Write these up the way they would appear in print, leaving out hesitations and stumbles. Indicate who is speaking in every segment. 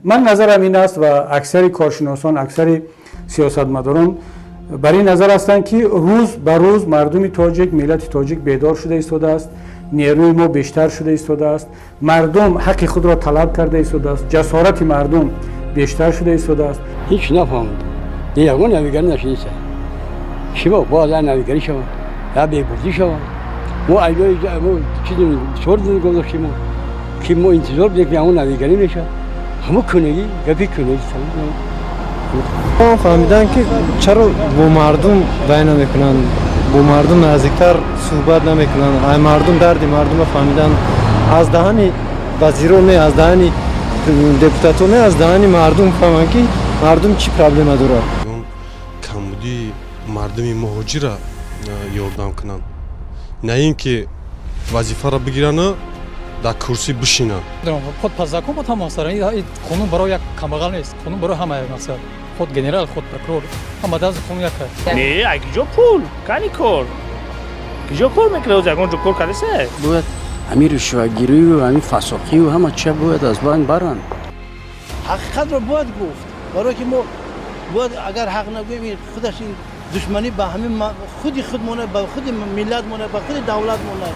Speaker 1: Ман назарам ин аст ва аксари коршиносон, аксари сиёсатмадорон бар ин назар ҳастанд, ки рӯз ба рӯз мардуми тоҷик, миллати тоҷик бедор шуда истодааст, нерӯи мо бештар шуда истодааст, мардум ҳаққи худро талаб карда истодааст, ҷасорати мардум бештар шуда истодааст.
Speaker 2: Ҳеҷ нафаҳмидам, ягон навигарӣ нашиниса. Шиво бояд я навигарӣ шавад, я бебурдӣ шавад. Мо мо чизи чор гузоштем, ки мо интизор будем, ки ҳамон навигарӣ мешавад, ҳамон кунагӣ, гапи кунагӣ.
Speaker 3: Фаҳмидан, ки чаро бо мардум вай намекунанд, бо мардум наздиктар суҳбат намекунанд. Ай мардум, дарди мардумро фаҳмидан аз даҳани вазиро не, аз даҳани депутатҳо не, аз даҳани мардум фаҳманд, ки мардум чӣ проблема дорад.
Speaker 4: Камбудии мардуми муҳоҷира ёрдам кунанд, на ин ки вазифаро бигирану дар курсӣ бишинанд.
Speaker 5: Худ по закон бод ҳама масала. Қонун барои як камбағал нест, қонун барои ҳама мақсад, худ генерал, худ прокурор, ҳама даст қонун як аст.
Speaker 6: Не, ай киҷо пул кани кор, киҷо кор мекунад? Ягон ҷо кор кардеса?
Speaker 7: Бояд ҳамин ришвагирию, ҳамин фасоқию, ҳама чия бояд аз байн баранд.
Speaker 8: Ҳақиқатро бояд гуфт, барое ки мо бояд, агар ҳақ нагӯем, худаш ин душманӣ ба ҳамин худи худмона, ба худи миллатмона, ба худи давлатмона.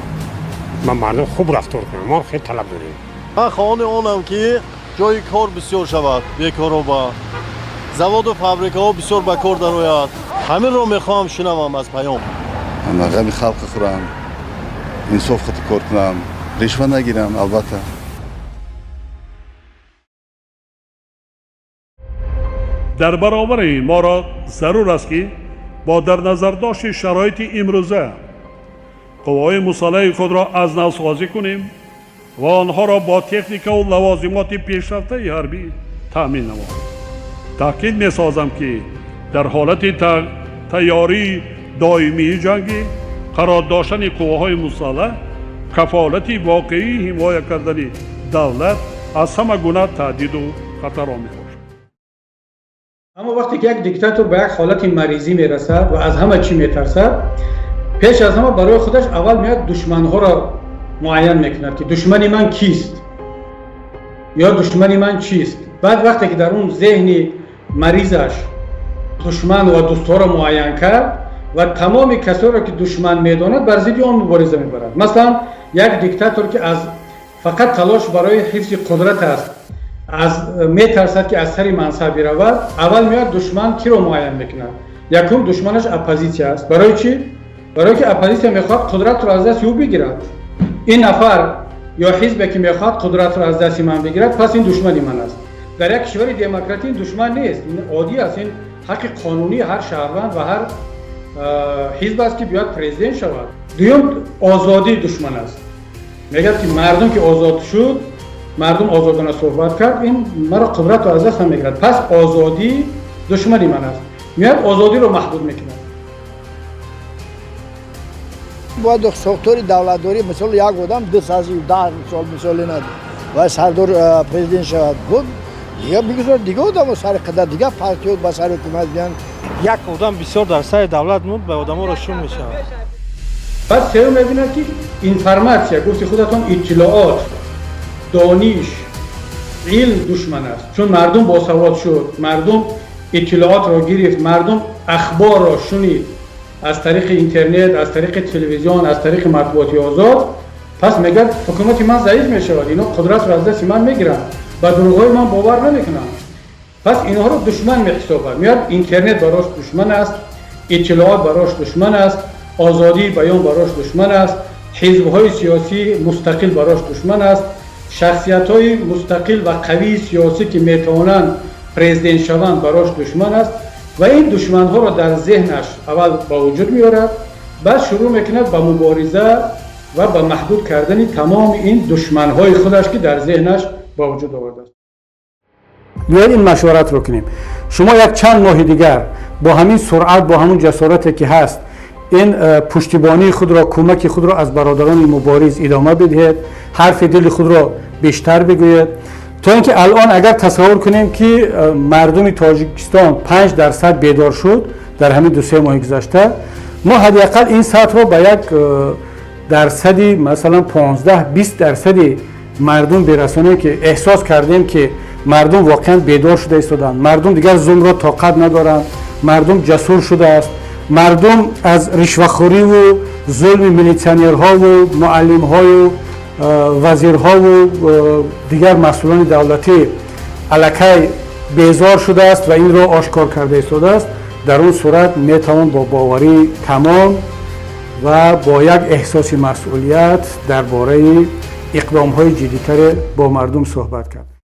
Speaker 9: Ма мардум хуб рафтор кунам, мо хеле талаб дорем.
Speaker 10: Ман хоҳони онам, ки ҷои кор бисёр шавад, бекоро заводу фабрикаҳо бисёр ба кор дарояд. Ҳаминро мехоҳам шунавам аз паём.
Speaker 11: Ғами халқа хӯрам, инсоф хати кор кунам, ришва нагирам, албатта.
Speaker 12: Дар баробари ин моро зарур аст, ки бо дар назардошти шароити имрӯза қувваҳои мусаллаҳи худро аз навсозӣ кунем ва онҳоро бо техникаву лавозимоти пешрафтаи ҳарбӣ таъмин намоем. Таъкид месозам, ки дар ҳолати тайёрии доимии ҷангӣ қарор доштани қувваҳои мусаллаҳ кафолати воқеии ҳимоя кардани давлат аз ҳама гуна таҳдиду хатарҳо мебошад.
Speaker 1: Аммо вақте ки як диктатор ба як ҳолати маризӣ мерасад ва аз ҳама чӣ метарсад, пеш аз ҳама барои худаш аввал меояд, душманҳоро муайян мекунад, ки душмани ман кист ё душмани ман чист. Баъд вақте ки дар он зеҳни маризаш душман ва дӯстҳоро муайян кард ва тамоми касоеро ки душман медонад, бар зидди он мубориза мебарад. Масалан, як диктатор, ки аз фақат талош барои ҳифзи қудрат аст, аз метарсад, ки аз сари мансаб биравад, аввал меояд, душман киро муайян мекунад. Якум душманаш оппозитсия аст. Барои чӣ? Барое ки оппозитсия мехоҳад қудратро аз дасти ӯ бигирад. Ин нафар ё ҳизбе, ки мехоҳад қудратро аз дасти ман бигирад, пас ин душмани ман аст. Дар як кишвари демократӣ ин душман нест, ин оддӣ аст, ин ҳаққи қонунии ҳар шаҳрванд ва ҳар ҳизб аст, ки биёяд президент шавад. Дуюм, озодӣ душман аст. Мегӯяд, ки мардум ки озод шуд, мардум озодона суҳбат кард, ин маро қудратро аз дастам мегирад, пас озодӣ душмани ман аст. Меояд, озодиро маҳдуд мекунад.
Speaker 13: Бояд сохтори давлатдорӣ, мисол, як одам 210 сол, мисоли, на ва сардор, президент шавад, я бигузор дига одамо сари қадар, дига партиё ба сари ҳукумат биянд.
Speaker 3: Як одам бисёр дар сари давлат муд, ба одаморо шум мешавад.
Speaker 1: Баъд сеюм, мебинад, ки информатсия, гуфти худатон, иттилоот, дониш, илм душман аст, чун мардум босавод шуд, мардум иттилоотро гирифт, мардум ахборро шунид аз тариқи интернет, аз тариқи телевизион, аз тариқи матбуоти озод, пас мегӯяд, ҳукумати ман заиф мешавад, ино қудратро аз дасти ман мегиранд, ба дурӯғҳои ман бовар намекунанд. Пас инҳоро душман меҳисобад. Меояд, интернет барош душман аст, иттилоот барош душман аст, озодии баён барош душман аст, ҳизбҳои сиёсии мустақил барош душман аст, шахсиятҳои мустақил ва қавии сиёсӣ, ки метавонанд президент шаванд, барош душман аст. Ва ин душманҳоро дар зеҳнаш аввал ба вуҷуд меорад, баъд шурӯъ мекунад ба мубориза ва ба маҳдуд кардани тамоми ин душманҳои худаш, ки дар зеҳнаш ба вуҷуд овардааст. Биёед, ин машваратро кунем. Шумо як чанд моҳи дигар бо ҳамин суръат, бо ҳамун ҷасорате, ки ҳаст, ин пуштибонии худро, кӯмаки худро аз бародарони мубориз идома бидиҳед, ҳарфи дили худро бештар бигӯед, то ин ки алон агар тасаввур кунем, ки мардуми Тоҷикистон 5% бедор шуд дар ҳамин 2-се моҳи гузашта, мо ҳадди ақал ин сатҳро ба як дарсади, масалан, 15-20 дарсади мардум бирасонем, ки эҳсос кардем, ки Мардум воқеан бедор шуда истоданд. Мардум дигар зулмро тоқат надоранд. Мардум ҷасур шудааст. Мардум аз ришвахӯриву зулми милитсионерҳову муаллимҳою вазирҳову дигар масъулони давлатӣ аллакай безор шудааст ва инро ошкор карда истодааст. Дар он сурат метавон бо боварии тамом ва бо як эҳсоси масъулият дар бораи иқдомҳои ҷиддитаре бо мардум суҳбат кард.